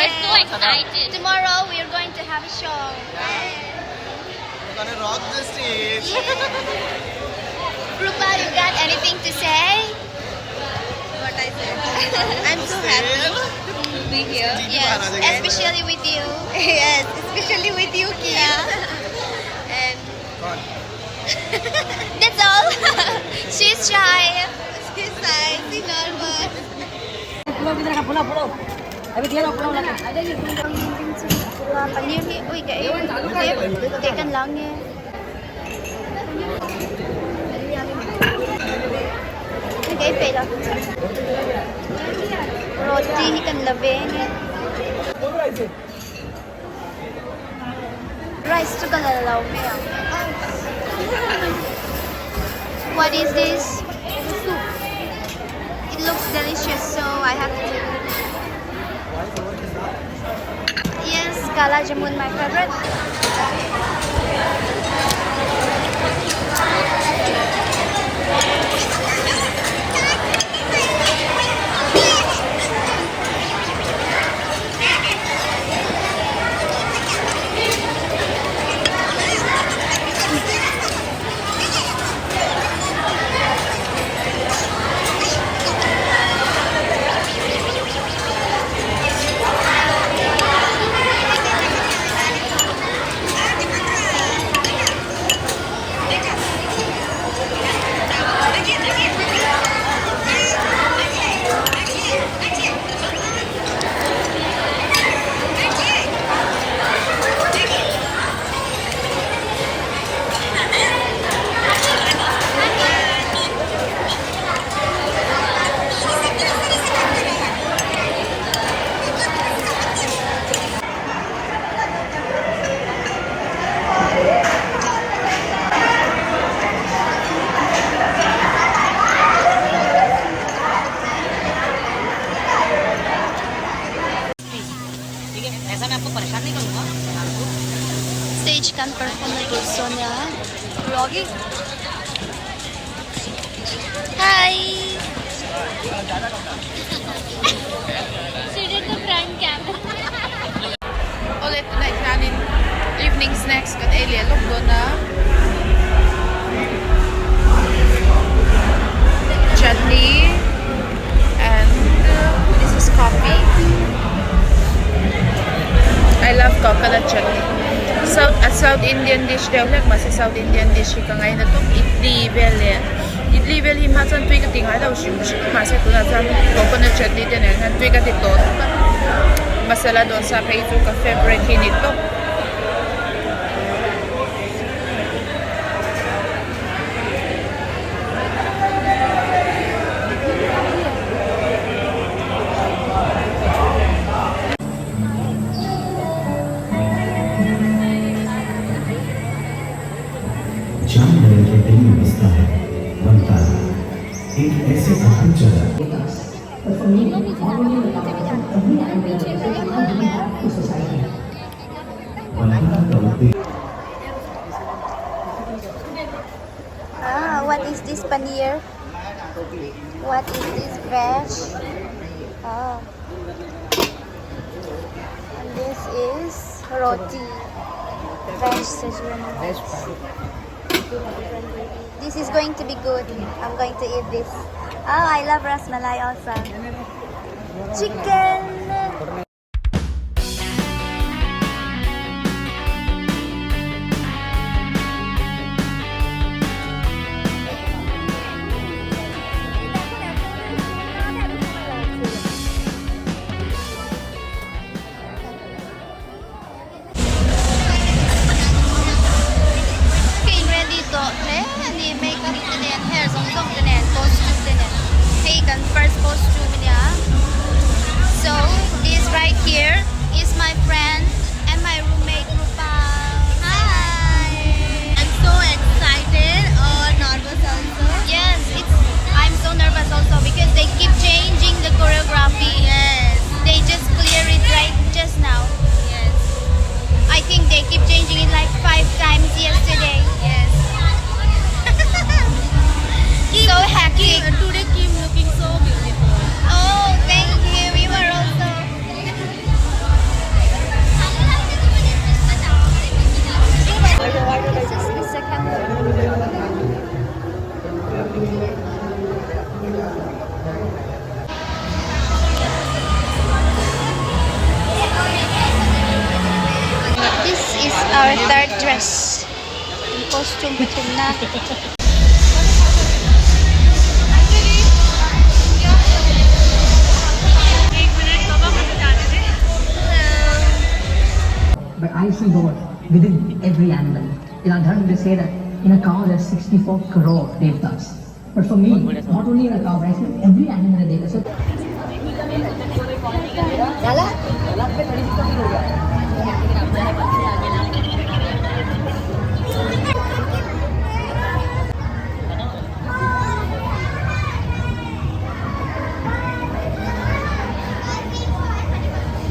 We're so excited. Tomorrow we are going to have a show. We're gonna rock the stage. Rupa, you got anything to say? What I said. I'm so happy to be here. Yes, especially with you. Yes, especially with you, Kia. And That's all. She's shy. she's nice, she's nervous. Paneer hi ui cái te kan lang nge. Cái pe la. Roti hi kan lave nge. Rice chu kan la lo me ang. What is this? Soup. It looks delicious, so I have to. Yes, kala jamun, my favorite. Stage kan perform na tur sawn a vlogging. Hi. She did the front camera. Awle tunah hianin evening snacks kan ei leh lawk dawn a chutney and this is coffee I love coconut chutney south a south Indian dish deuh hlek mahse south Indian dish hi ka ngaina tawp idli vel leh idli vel hi hma chuan tui ka ti ngai lo hrim hrim mahse tunah chuan coconut chutney te nen hian tui ka ti tawh tawp a masala dosa phei chu ka favourite hi ni tawp. जान के दिल में बसता है बनता है एक ऐसी अद्भुत जगह बनता का उद्देश्य Ah, what is this paneer? What is this veg? Oh. And this is roti. Veg Szechuan. This is going to be good. I'm going to eat this. Oh, I love rasmalai also. Chicken. Ka in ready tawh hle a ni makeup te nen hair zawng zawng te nen costume te nen hei kan first costume a nia so our third dress costume pathumna. But I see God within every animal. In our dharma, they say that in a cow there's 64 crore devtas. But for me, not only in a cow, but I see every animal a devta. So